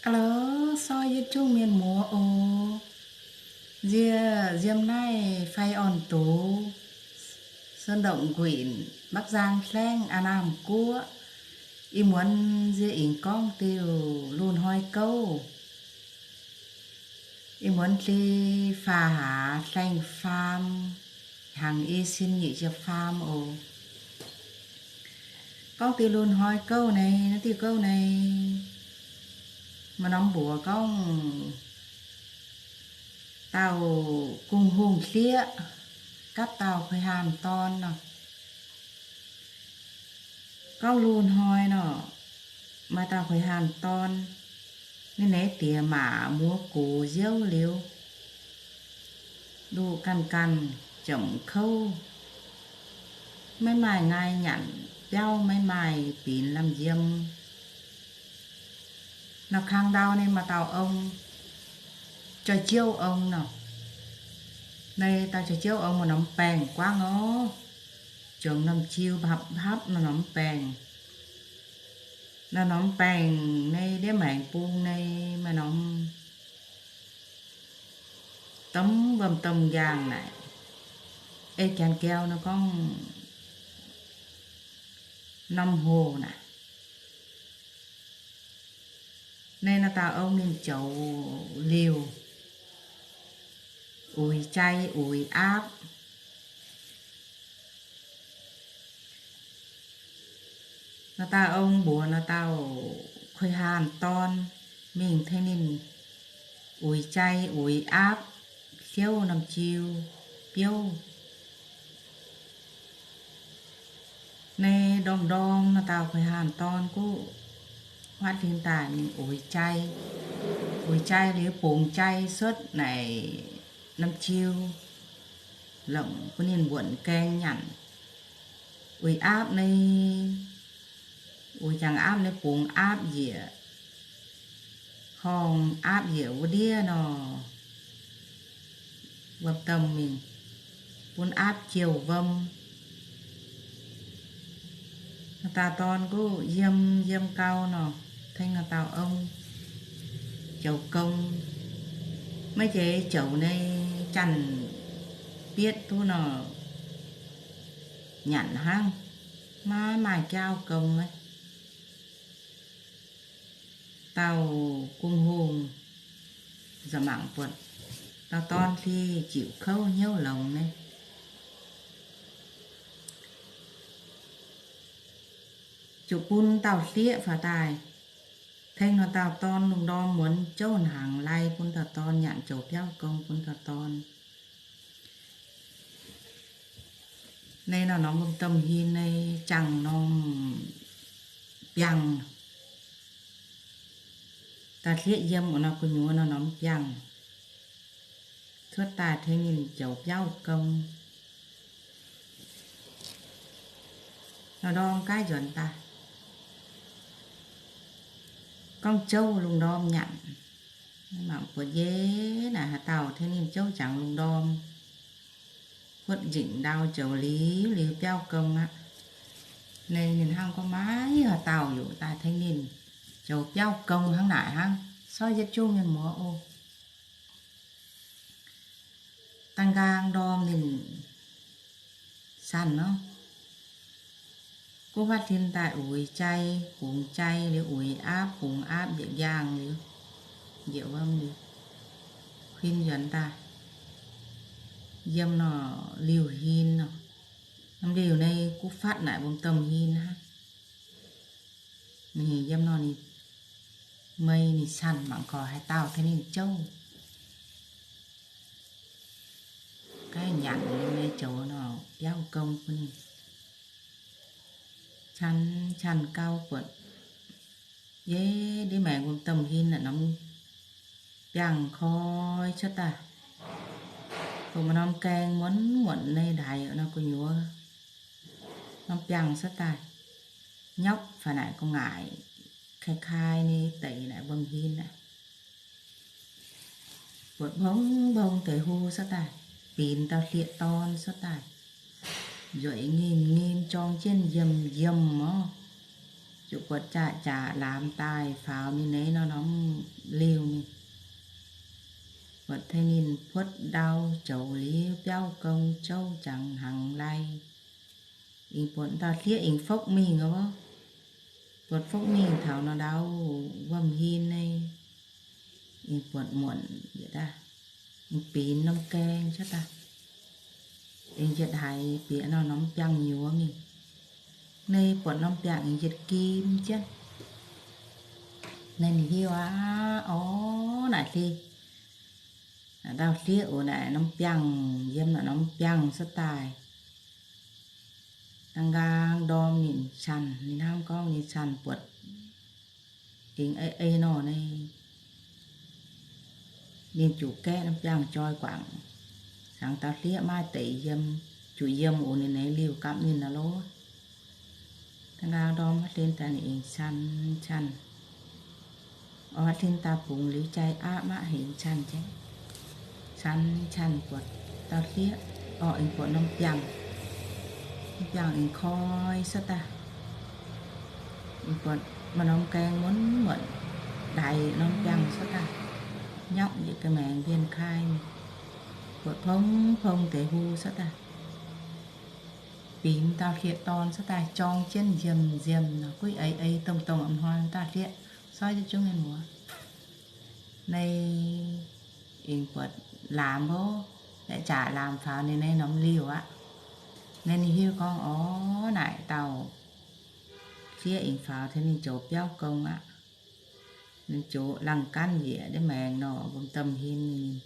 Alo, soi yietc zungv mienh muoz oc. Nzie yiem naaiv fai orn doz, Sơn Động, Quảng Bắc, Bắc Giang hlaang, An Nam guoqv. Ih muonz nzie aengx gorngv diuh lungh hnoi gouv. Ih muonz dli faah hlaax hlaeng faam, hnyangx i sin nyic ziepc faam oc. Gorngv diuh lungh hnoi gouv naaiv, naaiv diuh gouv naaiv, maaih norm mbuox gorngv dauh Kungx Hungh hlieqv gapv dauh Kuei Haanh dorn nor. Gorngv lungh hnoi nor, maaih dauh Kuei Haanh dorn, ninh naaiv diex maac muoz gox nziouv liuz, nduqc ganh ganh, jomc kouv, maiv maaih nqaai nyanc biauv, maiv maaih binc lamh yiem. Nor kang ndau naaiv maaih dauh ong, jauv-jiouv ong nor. Naaiv dauh jauv-jiouv ong maaih norm baengh guangv orv, jomc norm jiu mbapv mbapv nor norm baengh. Nor norm baengh naaiv ndiev maengx bung naaiv maaih norm domh wuom domh njang naaic, ei janx gaeu nor gorngv norm hoc naaic. Naaiv nor dauh ong ninh joux liuh, uix jai uix aapv. Nor dauh ong mbuox nor dauh Kuei Haanh dorn mingh tengx ninh uix jai uix aapv, siouv norm jiu biouv. Naaiv ndorm-ndorm nor dauh Kuei Haanh dorn guv huaatv hling daaih mingh uix jai. Uix jai liuz bungx jai cuotv naaic norm jiu, longc bun ninh mbuonx gaeng nyanc. Uix aapv naaiv, uix jangx aapv naaiv bungx aapv njiec, horngh aapv njiec wuov ndiev nor, wuom-domh mingh, bun aapv jouh wuom. Nor dauh dorn guv yiem yiem gau nor, tengx nor dauh ong joux gong. Maiv zeiz joux naaiv janx-bietv duqv nor nyanc hnangv, maiv maaih jaauv gong aqv. Dauh Kungx Hungh nza'hmien mangc buatc dauh dorn dli jiuc kouv hnyouv longx naaiv, zuqc bun dauh hlieqv faaux daaih, tengx nor dauh dorn lungh ndorm muonz jouv hnaangx lai bun dauh dorn nyanc, joux biauv gong bun dauh dorn. Naaiv nor norm wuom-domh hin naaiv jangx norm biangh. Dauh hlieqv yiem wuov nor gu'nyuoz nor norm biangh cuotv daaih tengx ninh joux biauv gong. Nor ndorm gaav nzuonx daaih, gorngv jouv lungh ndorm nyanc. Mangc buatc yie naaic haaix dauh tengx ninh jouv jangx lungh ndorm, huotv nzengc ndau joux liuz liuz biauv gong aqv. Naaiv ninh hnangv gorngv maiv haaix dauh yaac daaih tengx ninh joux biauv gong hnangv naaic hnangv. Sorv yietc zungv mienh muoz oc. Daaih nqaang ndorm ninh sanh nor, guv huaatv hling daaih uix jai, bungx jai liuz uix aapv, bungx aapv njiec njaangh liuz, njiec wuom liuz, huin nzuonx daaih, yiem nor liuh hin nor. Norm liuh naaiv guv fatv naaic wuom-domh hin aqv. Ninh yiem nor ninh mei ninh sanh mangc gorx haaix dauh tengx ninh jouv. Gaav nyanc ninh mei joux nor biauv gong bun ninh. Canh canh gau buatc, yie ndiev maengx wuom-domh hin naaic norm biangh koi cuotv daaih. Dongh maaih norm gaeng muonc muonc naaiv ndaix nor gu'nyuoz, norm biangh cuotv daaih, nyopv faaux naaic gu'nguaaic, kai kai nyei deix naaic wuom-hin aqv. Buatc mbong mbong deix hlo cuotv daaih, binc dauh hlieqv-dorn cuotv daaih, nzueic nginx nginx jorng jienv yiemh yiemh orv. Buatc jaax-jaax laamz daaih faaux ninh nyei norm-norm liuh mingh. Buatc tengx ninh puotv ndau zoux liuz biauv gong jouv jangx hnaangx lai. Ih buatc dauh hlieqv ih fouv mingh wuov. Buatc fouv mingh taux nor ndau wuom-hin nyei. Ih buatc muonc yietc daaih, ih binx norm gaeng cuotv daaih. Ih yietc haiz bieqc norm-norm biangh nyuoz mingh. Nyei buatc norm biangh ih yietc gim jienv. Nyei ninh hiuv aqv, orv, naaic hlieqv, naaic dauh hlieqv oc, naaic norm biangh, yiem naaic norm biangh cuotv daaih. Da'nqaang ndorm ninh canh, ninh hnamv gorngv ninh canh buatc dingc ei ei nor nyei. Ninh juqc gaeqv norm biangh joi guangc, cangx dauh hlieqv maaih deix yiem, juqc yiem oc, ninh nyei liuh gapv ninh nor lov. Da'nqaang ndorm haaix hlen daaih ninh canh canh, orv, haaix hlen daaih bungx liuz jai aqv, maiv hengx canh jaiv. Canh canh buatc dauh hlieqv, orv, ih buatc norm biangh, norm biangh ih koi cuotv daaih. Ih buatc maaih norm gaeng muonc muonc ndaix norm biangh cuotv daaih, nyauv njiec ga'maengx mbienx kai mingh. Buatc pong pong deix hlo cuotv daaih, binx dauh hlieqv-dorn cuotv daaih jorng jienv nziemh nziemh nor, guix eix eix dongh dongh a'hnoi dauh hlieqv soi jienv zungv nyei muoz. Nyei ih buatc laamz mbo, yaac jaax laamz faaux ninh nyei norm liuh aqv. Nyei ninh hiuv gorngv, orv, naaic dauh hlieqv ih faaux tengx ninh zoux biauv gong aqv. Ninh zoux langh ganv njiec ndiev maengx nor, wuom-domh hin ninh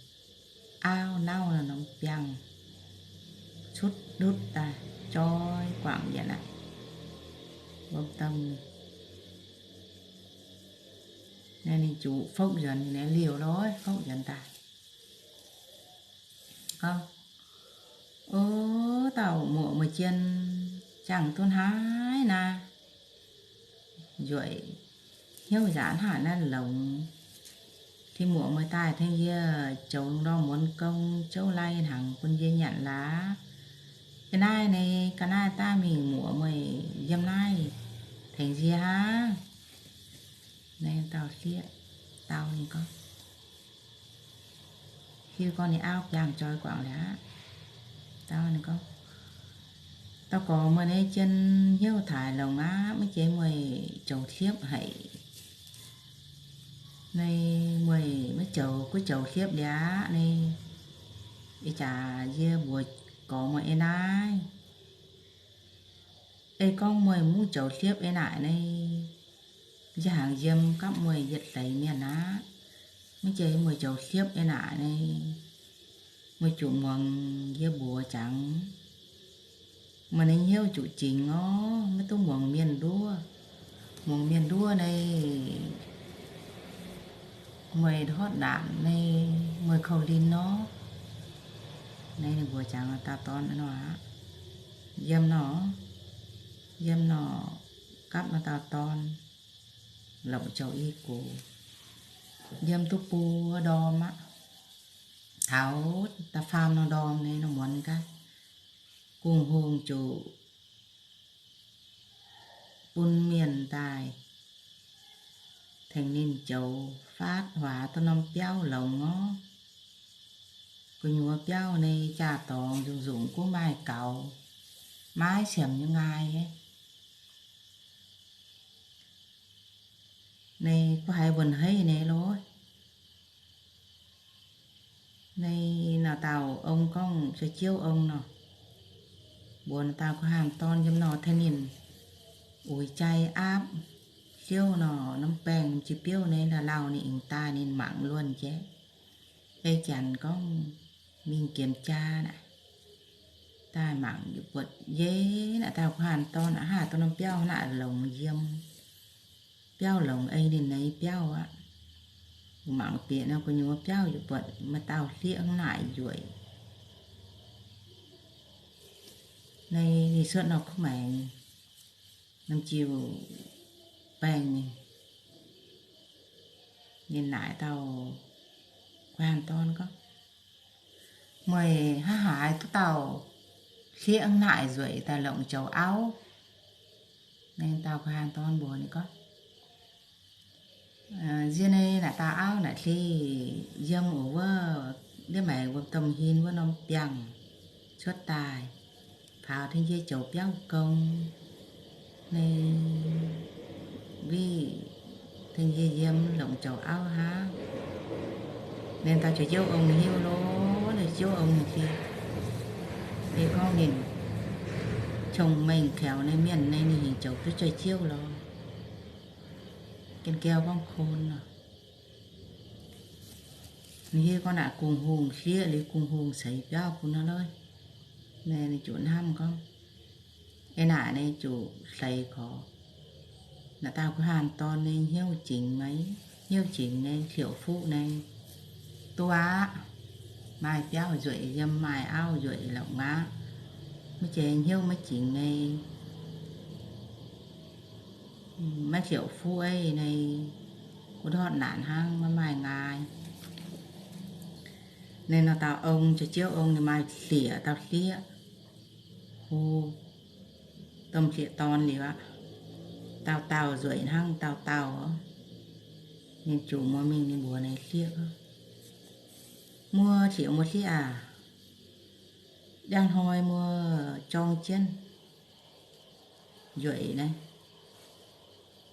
aauv nauv nor, norm biangh cutv ndutv daaih joi guangc yietc aqv. Wuom-domh ninh, ninh zuqc fouv nzuonx ninh nyei liuh lorz fouv nzuonx daaih. Gorngv, o, dauh muoqc meih jien jangx duqv hnangv naaiv, nzueic, hnyouv nzaanx hnangv naaiv longx. Tin muoqc meih daaih tengx yie zoux lungh ndorm muonz gong jouv lai hnaangx bun yie nyanc laaix. Ih naaiv nyei ga'naaiv daaih mingh, muoqc meih yiem naaiv tengx yie hnangv. Naaiv dauh hlieqv dau ninh gorngv, hiuv gorngv ninh auv biangh joi guangc liuz aqv. Dau ninh gorngv, dauh gorx, meih nyei jien hnyouv taaix longx aqv, maiv jiex meih zoux hliepv haic. Nyei meih maiv zoux, guv zoux hliepv liuz aqv nyei. Ih jaax yie mbuox gorx meih ei naaiv, ei gorngv meih mv zoux hliepv ei naaic nyei, yie hnaangx yiem gapv meih yietc hleix mienh aqv. Maiv jiex meih zoux hliepv ei naaic nyei, meih zuqc muangx yie mbuox jangx. Meih nyei hnyouv zuqc jingx orv, maiv duqv muangx mienh nduov. Muangx mienh nduov nyei, meih ndortv ndaamc nyei, meih kouv linh nor. Naaiv ninh mbuox jangx dauh dorn nor aqv. Yiem nor, yiem nor, gapv nor dauh dorn longc zoux i gox, yiem duqv buo ndorm aqv. Taux da'faam norm ndorm nyei nor muonz gaax, Gung Hungh zuqc bun mienh daaih tengx ninh zoux faatv huaax duqv norm biauv longx orv. Gu'nyuoz biauv nyei jaa-dorngx nzungh nzungh gunv maaih gaux, maiv siemx nyei nqaai. Nyei guv haiz wuonh heiv nyei lov. Nyei naaiv dauh ong gorngv, se Ziouv ong nor, mbuox naaiv dauh guh haanh dorn yiem nor tengx ninh uix jai aapv siouv nor, norm baengh jiex biouv nyei lauh lauh ninh aengx daaih ninh mangc luonh jiex. Ei janx gorngv mingh gemh jaa naaic, daaih mangc yie buatc yie naaiv dauh guh haanh dorn aqv, haaix dauh norm biauv naaic longx yiem. Biauv longx ei ninh nyei biauv aqv. Mangc bieqc nor gu'nyuoz biauv yie buatc maaih dauh hlieqv hnangv naaic nzueic. Naaiv ninh cuotv nor kuv maengx, norm jiu baengh mingh. Ninh naaic dauh guh haanh dorn gorngv, meih hnangv haaix duqv dauh hlieqv hnangv naaic nzueic daaih longc joux auv? Ninh dauh kuh haanh dorn mbuox ninh gorngv, Nziex naaiv naaic dauh auv naaic se yiem wuov, ndiev maengx wuom domh hin wuov norm biangh cuotv daaih, taux tengx yie joux biauv gong, ninh wih tengx yie yiem longc joux auv hnangv. Ninh dauh ziouc jiouv ong hiuv lorqc, ninh ziouv ong ninh se, ninh gorngv ninh qongx mengh kaux nyei mienh nyei, ninh hingc joux duqv jai jiouv lorqc. Gengh gau gorngv kon lorqc. Ninh hiuv gorngv naaic Kungx Hungh sieqv liuz, Kungx Hungh ceix biauv bun nor loiv. Ninh, ninh ziouc hnamv gorngv, Ei naaic ninh ziouc hleix korx, naaic dauh kuh haanh dorn nyei hnyouv jingx maiv, hnyouv jingx nyei hlioqv fuqv nyei duqv aqv. Maaih biauv nzueic yiem, maaih auv nzueic longc aqv. Maiv zeiz hnyouv maiv jingx nyei, maiv hlioqv fuqv ei nyei, kuv ndortv naanc hnangv, maiv maaih nqaai. Ninh nor dauh ong, jai jiouv ong, ninh maaih hlieqv dauh hlieqv, hu domh hlieqv dorn liuz aqv. Dauh dauh nzueic hnangv dauh dauh. Ninh ziouc muoz mingh ninh mbuox ninh hlieqv, Muoz hlieqv, muoz hlieqv aac, ndiangx-hnoi muoz jorng jienv nzueic naaiv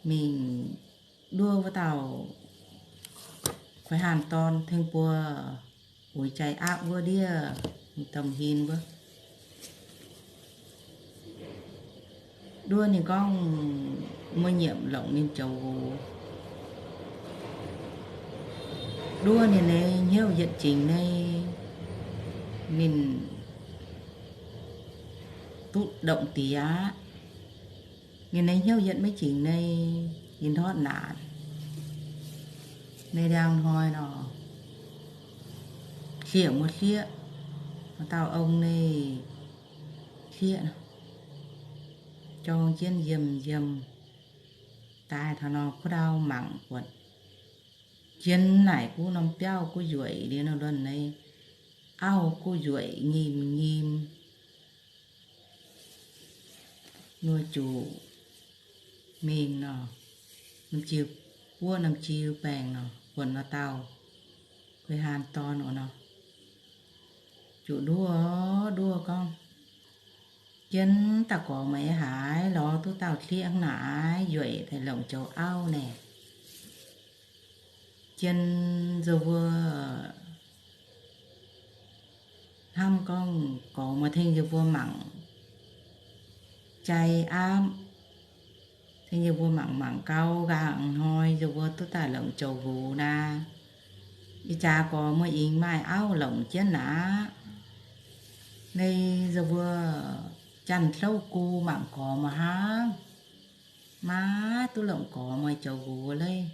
mingh nduov wuov dauh kuh haanh dorn tengx buo uix jai aapv wuov ndiev domh hin wuov. Nduov ninh gorngv muoz nyiemc longc ninh joux nqox. Nduov ninh nyei hnyouv yietc jingx nyei, ninh duqv ndongc diex aqv. Ninh nyei hnyouv yietc maiv jingx nyei, ninh ndortv naanc. Ninh ndiangx-hnoi nor, hlieqv muoz hlieqv, dauh ong nyei hlieqv, jorng jienv yiem yiem. Daaih taux nor kuv ndau mangc buatc, jien naaic guv norm biauv guv nzueic liuz nor, luonx nyei auv guv nzueic nyim nyim. Nor ziouc mingh nor, norm jiu, buov norm jiu baengc nor, buatc nor dauh kuh haanh dorn nor, ziouc nduov, nduov gorngv, Jien daaih gorx meih haaix lorz duqv dauh hlieqv hnangv naaic, nzueic daaih longc joux auv naaic. Jien nzou mbuo hnamv gorngv gorx meih tengx nzou mbuo mangc jai aapv, tengx nzou mbuo mangc mangc gau, nqaang hnoi nzou mbuo duqv daaih longc joux nqox naaic. Ih jaax gorx meih ih maaih auv longc jienv naaic. Naaiv nzou mbuo janx-hlouv gu mangc gorx meih hnangv, maiv duqv longc gorx meih joux nqox leiz.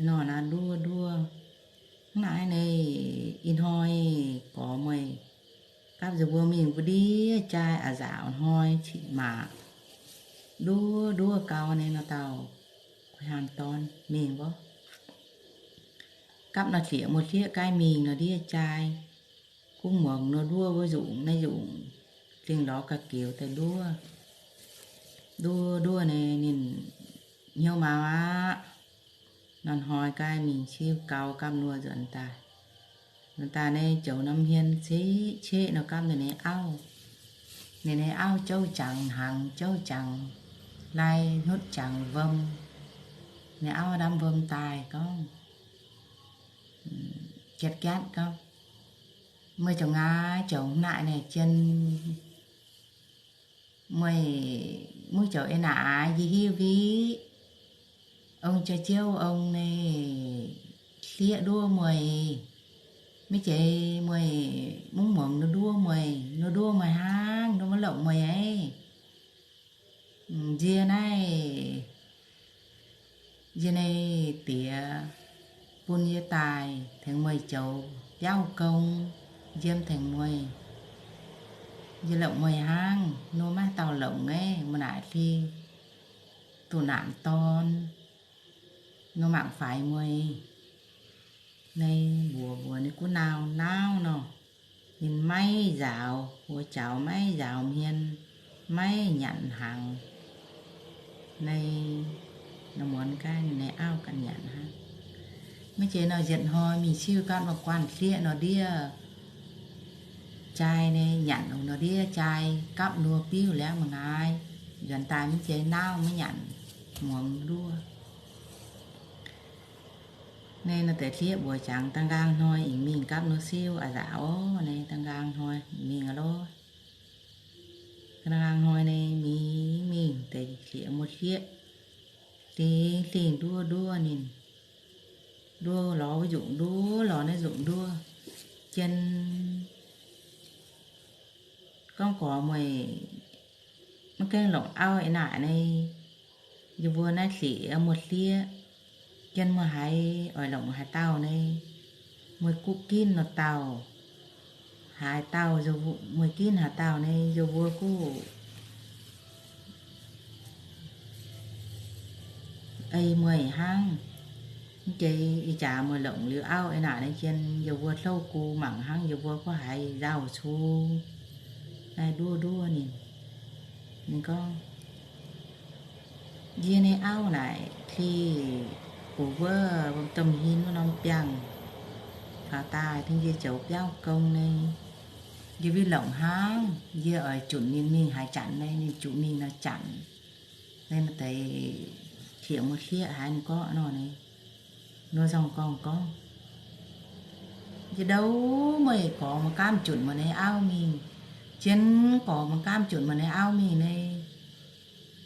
Nor naaiv nduov nduov. Hnangv naaiv naaic, ih hnoi gorx meih gapv nzou mbuo mingh mbuo ndiev jai a'nzaaux hnoi cin maac. Nduov nduov gau naaic nor dauh kuh haanh dorn mingh wuov. Gapv nor hlieqv muoz hlieqv gaaih mingh nor ndiev jai. Gunv muangx nor nduov wuov nzungc naaiv nzungc, lingh lorz ga'geux daaih nduov. Nduov nduov naaic ninh hnyouv mau aqv. Nor hnoi gaaih mingh siu gau gapv nor nzuonx daaih. Nzuonx daaih naaic joux norm hmien ceqv ceqv nor gapv ninh nyei auv. Ninh nyei auv jouv jangx hnaangx, jouv jangx lai, hnutv jangx wuom. Ninh auv ndamv wuom daaih gorngv, jatv jatv gorngv, Meih ziouc nqa'haav joux hnangv naaic naaic jien, meih mv joux eix naaic yie hiuv mbiv. Ong jai jiouv ong naaic hlieqv nduov meih. Maiv zeiz meih mv muangx nor nduov meih, nor nduov meih hnangv, nor maiv longc meih aqv. Nziex naaiv, nziex naaiv diex bun yie daaih tengx meih joux biauv gong, yiem tengx meih. Yie longc meih hnangv, nor maiv dauh longc aqv. Meih naaic hlin duqv naanc dorn, nor mangc faix meih. Naaiv mbuox mbuox ninh gunv nau nauv nor, ninh maiv nzaaux, mbuox jaux maiv nzaaux hmien, maiv nyanc hnaangx. Naaiv, naaiv muonz gaax ninh nyei auv ganh nyanc hnangv. Maiv zeiz nor, yietc hnoi mingh siuv gapv nor guanh hlieqv nor ndiev jai nyei, nyanc nor ndiev jai gapv nor biuv liangv mangc gaax, nzuonx daaih mv zeiz nauv maiv nyanc, muangx nduov. Naaiv nor deix hlieqv mbuox jangx da'nqaang hnoi aengx mingh gapv nor siuv a'nzaac orv. Naaiv da'nqaang hnoi mingh aqv lorqc. Da'nqaang hnoi naaiv mingh mingh deix hlieqv muoz-hlieqv, hlingx hlingh nduov nduov ninh, nduov lorz wuov nzunc nduov lorz naaiv nzunc nduov, jien gorngv gorx mueiz maiv gaengh longc auv eix naaic naaiv, yie mbuo naaiv hlieqv muoz-hlieqv, jien muoz haiz oix longc haaix dauh naaiv, muoz guv ginv nor dauh, haaix dauh, muoz ginv haaix dauh naaiv yie mbuo guv ei mueiz hnangv. Mv deix ih jaax mueiz longc liuz auv eix naaic naaiv jien yie mbuo hlouv gu mangc hnangv, yie mbuo guv haiz nzauh cong naaiv nduov nduov ninh. Ninh gorngv, yie nyei auv naaic hlih guv wuov wuom domh hin wuov norm biangh faaux daaih tengx yie joux biauv gong naaiv, yie mbuo longc hnangv, yie oix junc ninh mingh haaix zanc naaiv ninh juqc mingh nor zanc. Naaiv maaih deix hlieqv muoz-hlieqv haiz ninh gorngv nor naaiv, nor nzorng gorngv gorngv, yie ndouv meih gorx maiv gaamv junc meih nyei auv mingh. Jien gorx maiv gaamv junc meih nyei auv mingh naaiv,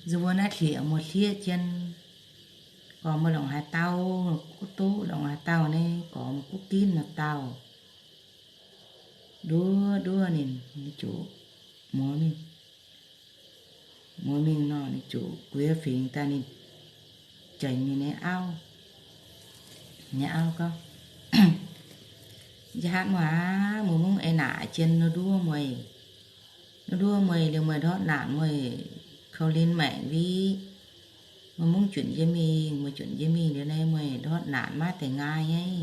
nzunc mbuo naaiv hlieqv muoz-hlieqv jien, gorx meih longc haaix dauh, guv duqv longc haaix dauh naaiv, gorx meih guv ginv nor dauh. Nduov nduov ninh, ninh juqc muoz mingh. Muoz mingh nor ninh juqc guiex fingx daaih ninh jengx ninh nyei auv. Ninh nyei auv gorngv, njaatv muoz aac, muoz mungv eix naaic jien nduov mueiz, nduov mueiz liuz mueiz ndortv naanc mueiz kouv linh maengc wiv. Muoz mungv junc yie mingh, muoz junc yie mingh liuz naaiv mueiz ndortv naanc maiv deix nqaai nyei.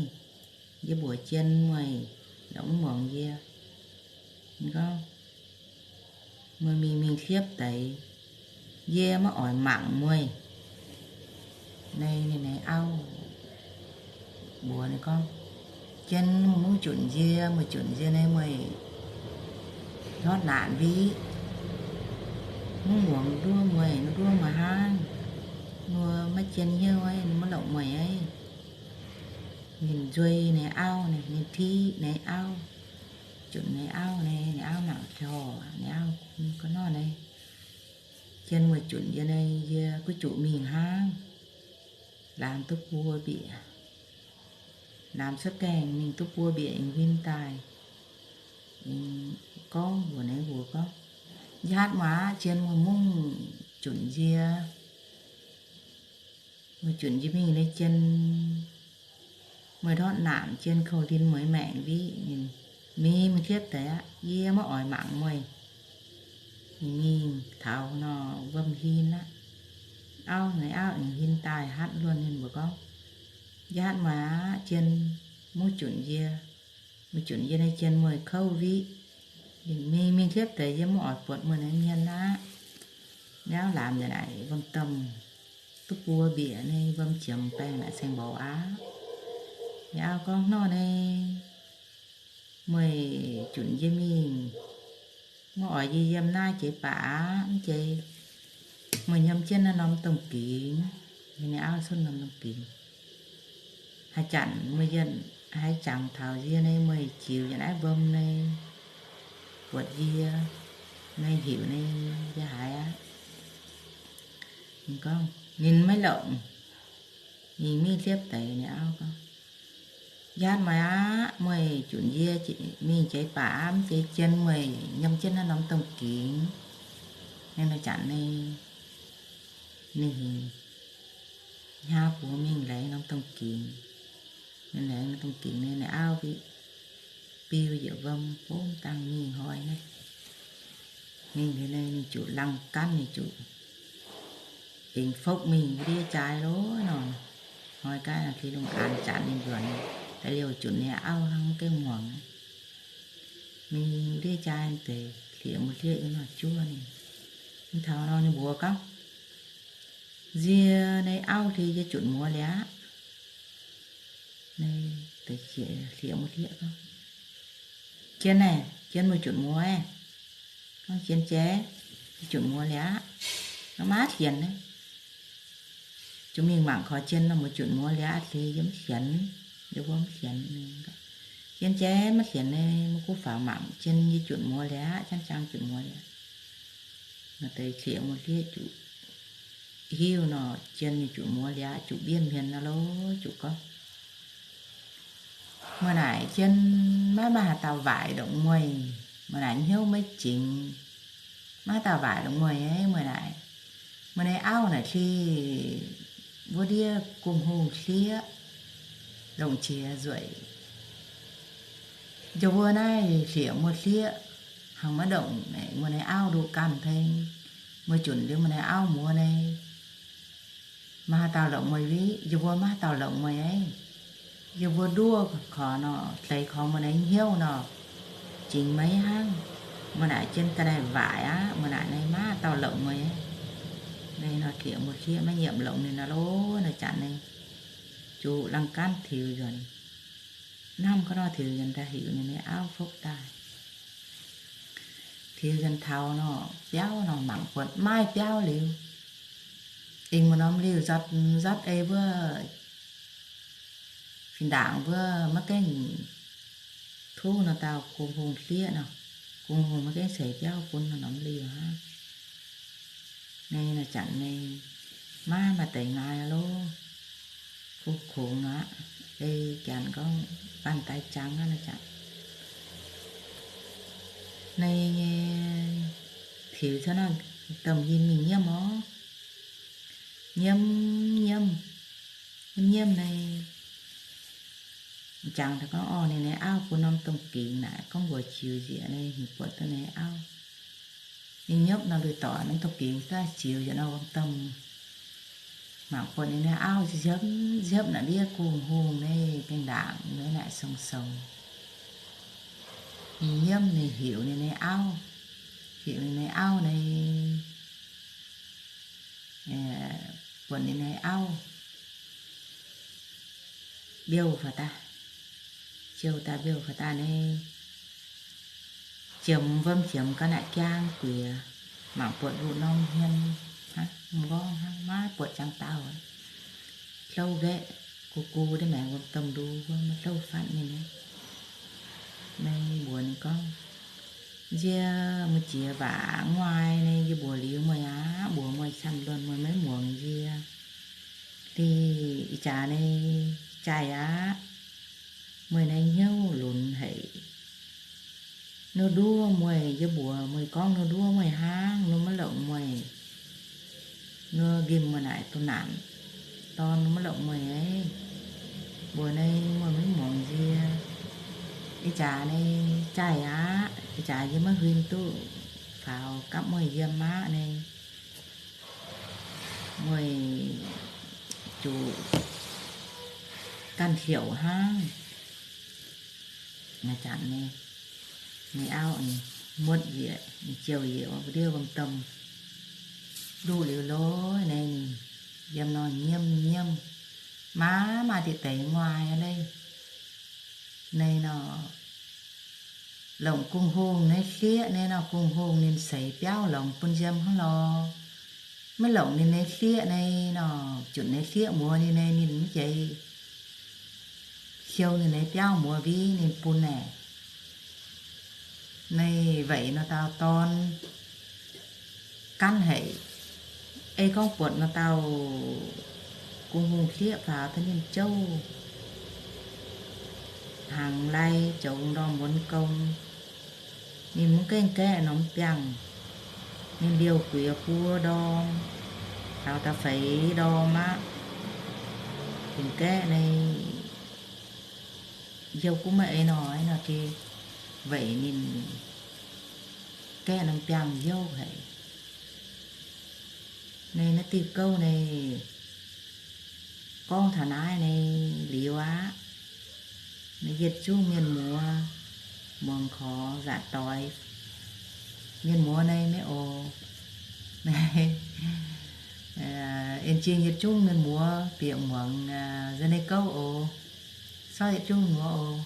Yie mbuox jien mueiz, longc mv muangx yie. Gorngv, mueiz mingh mingh siepv deix, yie maiv oix mangc mueiz. Naaiv ninh nyei auv mbuox ninh gorngv, jien muoz mungv junc yie, mueiz junc yie naaiv mueiz ndortv naanc wiv. Mv muangx nduov mueiz, nduov mueiz hnangv. Nduov maiv jien hnyouv, ninh maiv longc mueiz aqv. Ninh nzuei ninh auv, ninh tiqv ninh auv, junc ninh auv, ninh auv mangc horc ninh auv, ga'nor naaiv, jien mueiz junc yie naaiv, yie guv juqc mingh hnangv. Laamz duqv buo mbiec, laamz cuotv gaengh mingh duqv buo mbiec aengx huin daaih. Gorngv mbuox naaiv mbuox gorngv, njaatv muoz aac, jien muoz mungv junc yie, muoz junc yie mingh naaiv jien, mueiz ndortv naanc jien kouv linh mueiz maengc wiv. Ninh mingh mingh siepv deix aqv, yie maiv oix mangc mueiz. Ninh mingh taux nor wuom hin aqv. Auv, ninh auv aengx huin daaih hatv luonh ninh mbuox gorngv, njaatv muoz aac, jien mungv junc yie, mueiz junc yie naaiv jien mueiz kouv wiv. Ninh mingh mingh siepv deix, yie maiv oix buatc mueiz naaiv mienh aqv. Ninh auv laamz yaac naaic wuom domh duqv buo mbiec naaiv, wuom jiemx baengh naaic saeng-mborqv aqv. Ninh auv gorngv, nor naaiv, mueiz junc yie mingh, maiv oix yie yiem naaiv jiex baac aqv. Mv deix mueiz yiem jienv naaiv norm domh gingx. Ninh auv cuotv norm domh gingx. Haaix zanc mueiz yiem, haaix jangx taux yie naaiv mueiz jiux yiem naaiv wuom naaiv, buatc yie, naaiv heuc naaiv yie haiz aqv. Ninh gorngv ninh maiv longc. Ninh mingh siepv deix, ninh auv gorngv, njaatv muoz aqv, mueiz junc yie mingh jiex baac aqv. Mv deix jien mueiz yiem jienv naaiv norm domh gingx. Naaiv zanc naaiv ninh hingx hnyouv buoz mingh laengz norm domh gingx. Ninh laengz norm domh gingx naaiv, ninh auv biu yietc wuom bom dangh mingh hnoi naaiv. Mingh liuz naaiv ninh ziouc laangh gaanv, ninh ziouc aengx fouv mingh ndiev jaaix loz nor. Hnoi gaav nor, ti lungh aanx zanc ninh mbuonx daaih liouh junc ninh auv hnangv mv gaengh muangx. Mingh ndiev jaaix deix hlieqv muoz-hlieqv yiem nor juov ninh. Taux nor ninh mbuox gorngv, nzie nyei auv hli yie jutc muoz liuz aqv. Hlieqv muoz-hlieqv gorngv, jien naaic, jien muoz jutc muoz aeqv. Gorngv, jien jaaix, yie jutc muoz liuz aqv. Maiv hienx naaiv. Ziouc mingh mangc korv jien nor, muoz jutc muoz liuz aqv, hli yie mv hienx, yie mbuo mv hienx. Jien jaaix maiv hienx naaiv, maiv gunv faaux mangc jien yie jutc muoz liuz aqv, janv jang jutc muoz liuz. Naaiv deix hlieqv muoz-hlieqv juqc hiuv nor, jien nyei jutc muoz liuz aqv, juqc mbienv hmien nor lo, juqc gorngv, muoz naaic jien maiv maaih haaix dauh waaic longc mueiz, muoz naaic hnyouv maiv jingx, maiv haaix dauh waaic longc mueiz. Muoz naaic, muoz nyei auv naaic hli wuov ndiev Gung-Hungh hlieqv longc jiex nzueic. Njoux mbuo naaiv hlieqv muoz-hlieqv hnangv maiv longc muoz nyei auv nduqc ganh hnengv. Muoz-junc liuz muoz nyei auv muoz nyei, maaih haaix dauh longc mueiz witv? Yie mbuo maiv haaix dauh longc mueiz aqv. Yie mbuo nduov korv nor, deix korv muoz nyei hnyouv nor, jingx maiv hnangv. Muoz naaic jien ga'naaiv waaic aqv, muoz naaic nyei maiv haaix dauh longc mueiz aqv. Naaiv nor hlieqv muoz-hlieqv maiv nyiemc longc ninh nor lo, naaiv zanc naaiv zuqc laangh gaanv tiux nzuonx. Hnamv ga'naaiv nor tiux nzuonx daaih heuc ninh nyei auv fopv daaih. Tiux nzuonx taux nor, biauv nor mangc buatc maaih biauv liuz, ih muonz norm liuh nzatv nzatv ei mbuo fih ndaangc mbuo maiv gaengh tuv nor, dauh Gung-Hungh hlieqv nor, Gung-Hungh maiv gaengh ceix biauv bun nor norm liuh hnangv. Naaiv zanc naaiv maiv maaih deix ngaai lo, kuv kungx aqv. Ei janx gorngv banh daaih jangx aqv naaiv zanc. Naaiv nyei tiux cuotv naaiv domh yinh mingh nyiemv orv. Nyiemv, nyiemv, nyiemv naaiv, jangx daaih gorngv, orv, ninh nyei auv bun norm domh gingx naaic gorngv mbuox ziux nzieqc naaiv, ninh buatc duqv ninh nyei auv. Ninh nyopv nor lui-doic, norm domh gingx daaih ziux nzieqc nor wuom domh. Mangc buatc ninh nyei auv nziepv nziepv naaic ndiev Gung-Hungh naaiv gaengh ndaangc naaiv naaic song-song. Ninh nyiemv, ninh heuc ninh nyei auv, heuc ninh nyei auv naaiv, buatc ninh nyei auv mbiouh faaux daaih, siou daaih mbiouh faaux daaih naaiv, ziemx wuom ziemx ga'naaiv jaang guiex, mangc buatc nduqc norm hmien hnangv, m'nqorngv hnangv, maiv buatc jangx dauh. Hlouv nqaeqv gu gu deix maengx wuom domh ndu wuov, maiv hlouv fatv ninh. Naaiv mbuox ninh gorngv, nziex meih jiex waac nguaai naaiv, yie mbuox liuz meih aqv, mbuox meih camv-luonh meih maiv muangx nziex. Liuz ih jaax naaiv jaaix aqv. Meih naaiv hnyouv lunx haic. Nor nduov meih, yie mbuox meih gorngv nor nduov meih hnangv, nor maiv longc meih. Nor nqemh meih naaic duqv naanc, dorn nor maiv longc meih aqv. Mbuox naaiv meih maiv muangx nziex. Ih jaax naaiv jaaix aqv. Ih jaax yie maiv huin duqv faaux gapv meih yiem aqv naaiv. Meih zuqc ganh heuc hnangv. Naaiv zanc naaiv, ninh auv ninh muotv njiec, ninh jouh njiec wuov ndiev wuom-domh. Nduqc liuz lorqc naaiv, ninh yiem nor nyiemv nyiemv, maiv maaih deix deix nguaai leiz. Naaiv nor, longc Gung-Hungh naaiv hlieqv naaiv nor, Gung-Hungh ninh seix biauv longx bun yiem hnangv lorqc. Maiv longc ninh naaiv hlieqv naaiv nor, zunc naaiv hlieqv muoz ninh naaiv, ninh mv jeiz siou ninh naaiv biauv muoz mbiv ninh bun naaic. Naaiv weic nor dauh dorn ganv haic. Ei gorngv buatc nor dauh Gung-Hungh hlieqv faaux daaih ninh jouv hnaangx lai zoux ndorm muonz gong. Ninh mv gaengh gaeqv norm biangh. Ninh liouh guiex buo ndorm, taux da'feix ndorm aqv. Dingc gaeqv naaiv youh gunv maiv eix nor, nor geh weic ninh gaeqv norm biangh youh haic. Naaiv, naaiv diuh gouv naaiv gorngv taux naaiv naaiv liuz aqv. Naaiv yietc zungv mienh muoz muangx korv nzaatc doix. Mienh muoz naaiv maiv oc. Naaiv, en jing yietc zungv mienh muoz bieqc muangx nzunc nyei gouv oc. Saauv yietc zungv muoz oc.